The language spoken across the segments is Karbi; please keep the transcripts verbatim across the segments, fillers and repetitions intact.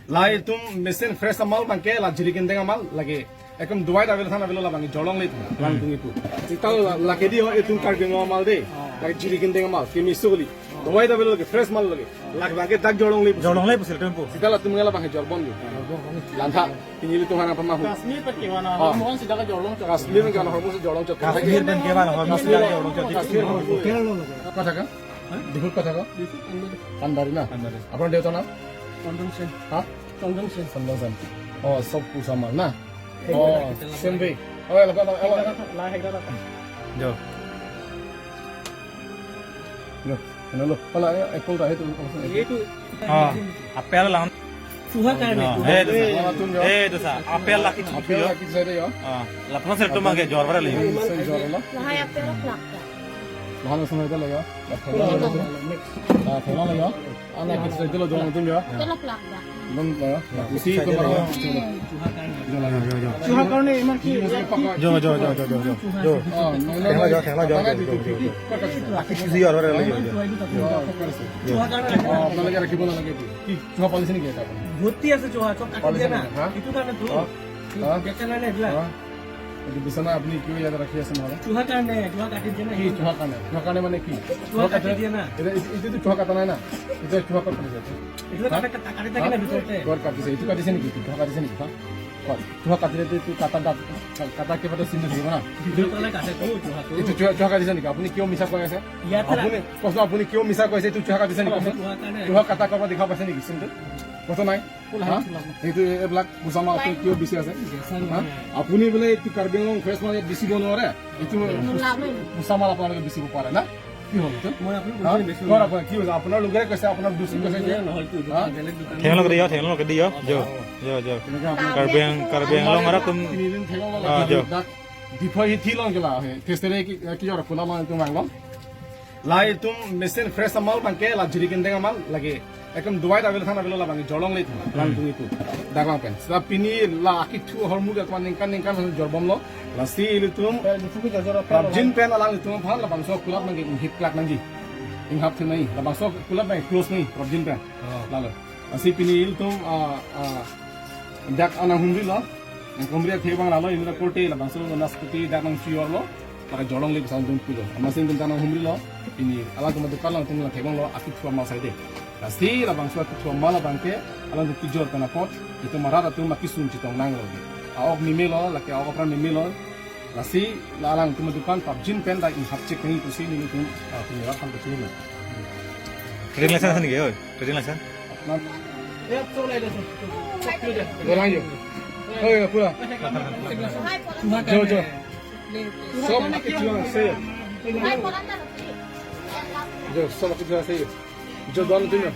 La itum mesen fresh amal abangke la jiri kendeng amal lake. Ekum dawai ta avelo, than avelo, labang jorlongle itum. Lang itum ipu. Sita la, lake di ho itum Karbi Anglong amal de. Lake jiri kendeng amal, kimi suli. Dawai ta avelo lake, fresh amal lake. Lake abangke dak jorlongle ipu. Jorlongle ipu sel tempo. Sita latum labang jorbom di. Lantha, pini ilitum aphan aphan mahu. Kashmir pen ke-ong na, Ah. Hormuz si dak jorlong chot. Kashmir pen ke-ong na, Hormuz si jorlong chot. Kashmir pen ke-ong na, Hormuz si dak jorlong chot. Kashmir. Kashmir. Kotha ka? Diphu kotha ka? Diphu Andheri. Andheri na? Andheri. Aphunar dewar na? Chandon Singh. Ha? Chandon Singh. Chandon Singh. Oh, sob Kusama na? Oh, same way. Oh, elo, elo, elo. La hekda la. Jo. Jo. Elo, elo. Elo, ya, apple ta hai tu. Ye tu. Ah, apple lang. Chuha karne. Ah, eh, tu sa. Eh, tu sa. Apple laki chu. Apple laki chu ya. Ah, lapuson sel tu mangke jor bara le. Sel jor la. Lahai apple plak. Lahan sung itu lagi ya. Thela lagi ya. Ana kit sel itu lo dong itu ya. Itu lo plak ba. Dong ya. Isi itu mana? Chuha karne. Chuha karne iman ki. Jo, jo, jo, jo, jo, jo. Jo. Oh, no, no. Thela jo, thela jo, jo, jo, jo. Laki chu jor bara le jo, jo. Chuha karne. Oh, apnalage rakhibo nalage. Ki chuha policy niki eta? Bhorti ase chuha, sob kati Policy dia na. niki, ha? Itu karne tu. Ha? Ha? Dia karne na, dia. Ha? Itu bisa na apni kiyo yaad rakhi ase na? Chuha karne, chuha kati dia na. Ki chuha karne? Chuha karne mane ki? Chuha kati dia na. Itu, itu, itu chuha kata nahi na. Itu chuha kata nahi. Itu Ha? kata, kata, kata Ha? kena bitor te. Ghor katise, itu katise niki? Chuha katise niki? Ha? Chuha katile itu, itu kata dat, kata ke pada sini dulu na. Itu pala kata tu, chuha tu. Itu chuha, chuha katise niki? Apni kiyo misa koi ase? Iya, tara. Apni, kosno apni kiyo misa koi ase, itu chuha katise niki? Chuha karne. Chuha kata kor dikha paise niki? Sini tu. Kosno nahi? Pula Ha? chuha. Itu eblak Kusama apni kiyo bisi ase? Biasa Ha? nahi. Apni bole itu Karbi Anglong fresh amal bisi bo nore. Itu Nula me. Kusama apni bisi bo pare na? Ki hol itu? Moi apni Ha? bisi Kor apni kiyo apni lugre koi ase, apni dusi koi ase? Nula na hol tu, Ha? dukan, beleg dukan. Thenglo ke diyo, thenglo ke diyo. Jo, jo, jo. Eneka apni Karbi Ang-, Karbi Anglong arat atum. Ini, ini thenglo Ah, jo. Dak Diphu hithi along ke la he. Testere ki, kijor kuna along itum vanglo. La itum mesen fresh amal abangke la jiri kendeng amal lake. Ekum dawai ta avelo, than avelo, labang jorlongle itum. Lang itum ipu. Dak abang pen. Sita pini la akithu ahormu ke kwan ningkan ningkan jorbomlo. Lasi ilitum Eh, Diphu ke jor jor apel prapjin pen alanglitum aphan labangso kulap nangji, inghip klak nangji. Inghap the nahi. Labangso kulap nang close nahi, prapjin pen. Oh. Lalo. Lasi pini ilitum, ah, ah, dak anang humrilo. Nang humri athe abang lalo, ilitum korte labangso nasputi dak nangchijorlo. Para jorlongle ipuson itum pulo. Amatsi itum ta nang humrilo. Pini alangtum adukan along itum la thek abang lo, akithu amal asai de. Lasi labangso akithu amal abangke alangtum kijor pen apot, itum arat atum akesung chetong nanglo. A-ok meme lo, lake a-ok apran meme lo. Lasi la alangtum adukan prapjin pen dak inghap chek nangji pusi nelitum, ah, pini rat aphan kachinilo. Trading license niki, oi? Trading license? Na? Dolang jo. Oi, pura. Jo, jo. Sob akithu asai. Jo, sob akithu asai. Jo, don tu jo.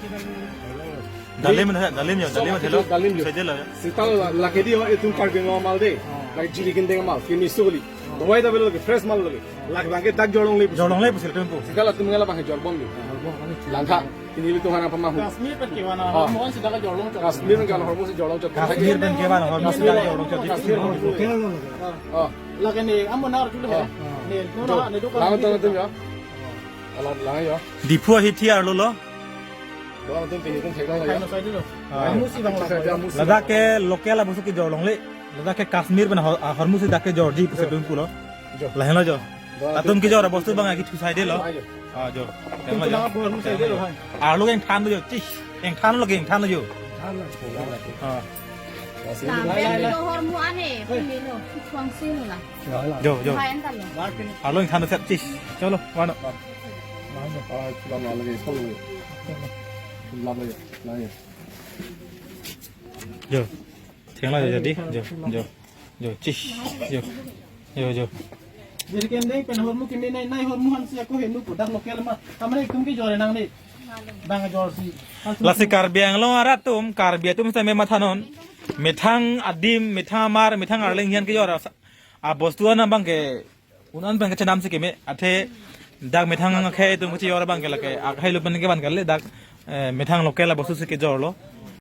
Dalim na, dalim jo, dalim jo. Dalim jo. Saja lah. Sita la, lake di ho itum Karbi Anglong amal de. Lake jiri kendeng amal, kimi suli. Dawai ta avelo lake, fresh amal lake. Lake abangke dak jorlongle ipu. Jorlongle ipu sel tempo. Sita latum labang jorbom di. Lantha, pini ilitum aphan aphan mahu. Kashmir pen ke-ong na, Ah. Hormuz si dak jorlong chot. Kashmir pen ke-ong na, Hormuz si jorlong chot. Kashmir pen ke-ong na, Hormuz si dak jorlong chot. Kashmir. Oh. Lake ne, amo nar chule he. Ah. Ne, no, Jo. na, ne dukan Lang ni tu, tu jo. Alam lang jo. Diphu ahithi arlo lo. Dolang itum pini itum thek abang lo jo. Hai, no, sai dulu. Ah. Hormuz si bang Sai, sai, lang. Hormuz si. Ladak ke local abangso kejorlongle. Ladak ke Kashmir pen Hor-, ah, Hormuz si dak kejorji pusi Jo. itum pulo. Jo. Lahenlo jo. Jo. Latum kejor abostu abang akithu asai de lo. Ayo. Ah, jo. Itum Lahenlo jo. pulang Hormuz sai dulu, hai. Arlo ingthan jo. Chis. Ingthan lo ke ingthan jo. Ah. Sampai lo hormu ane, pemilo, chuang sing lo lah. Jo, jo. Main kan lo. Arlo ingthan set chis. Chalo, mano. Ah, pulang lagi, pulang lagi. Pulang lagi. Lagi. Jo. Thenglo jo jadi. Jo, jo. Jo, chis. Jo. Jo, jo. Jiri kendeng pen hormu kimi nai, nai hormu aphan si ako henu pudak local ma. Tamane itum kejor nangne. Bang jorsi. Lasi Karbi Anglong arat atum, Karbi atum same mathanon. Methang adim, methang amar, methang arleng hian kejor. Abostu an abangke, un-an abangke chenam si keme, athe dak methang akhei atum kejor abangke lake, akhei lo pen ke abangke le dak, eh, methang local abostu si kejorlo.